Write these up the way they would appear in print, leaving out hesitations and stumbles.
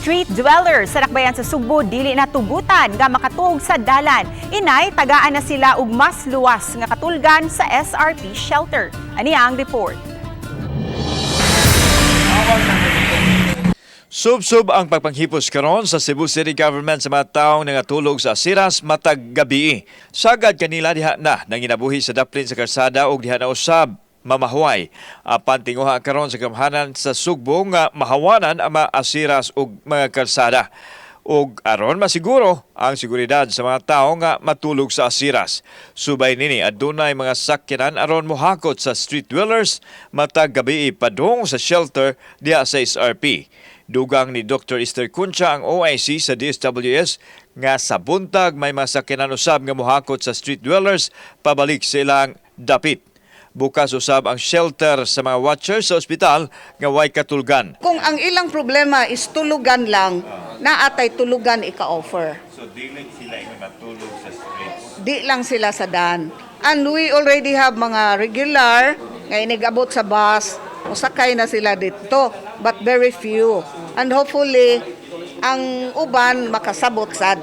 Street dwellers sa dakbayan sa Sugbo dili na tugutan nga makatuog sa dalan. Inay, tagaan na sila og mas luwas nga katulgan sa SRP shelter. Ani ang report. Sub-sub ang pagpanghipos karon sa Cebu City Government sa mga taong nangatulog sa asiras matag gabi. Sagad kanila diha na nanginabuhi sa daplin sa karsada og diha na usab mamahuay. Apan tinguha karon sa gamhanan sa Sugbo nga mahawanan ang mga asiras ug mga karsada ug aron masiguro ang seguridad sa mga tao nga matulog sa asiras. Subay nini, adunay mga sakyanan aron mohakot sa street dwellers matag gabi padung sa shelter diha sa SRP. Dugang ni Dr. Esther Concha, ang OIC sa DSWS, nga sa buntag may mga sakyanan usab nga mohakot sa street dwellers pabalik sa ilang dapit. Bukas usab ang shelter sa mga watchers sa ospital nga way katulgan. Kung ang ilang problema is tulugan lang, naatay tulugan ika-offer. So dili sila ingon matulog sa streets. Di lang sila sa dan. And we already have mga regular nga inigabot sa bus, musakay na sila dito, but very few. And hopefully, ang uban makasabot sad.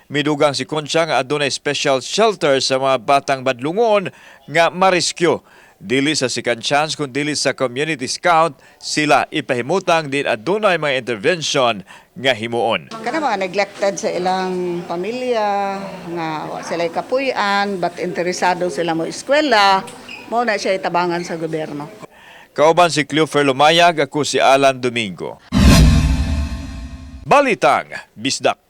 Midugang si Concha nga adunay special shelter sa mga batang badlungon nga mariskyo. Dili sa second chance kun dili sa community scout sila ipahimutang din adunay mga intervention nga himuon. Kana mga neglected sa ilang pamilya, nga wa sila kapuy-an, but interesado sila mo eskwela, mao na siya itabangan sa gobyerno. Kauban si Cleofer Lumayag, ako si Alan Domingo. Balitang Bisdak.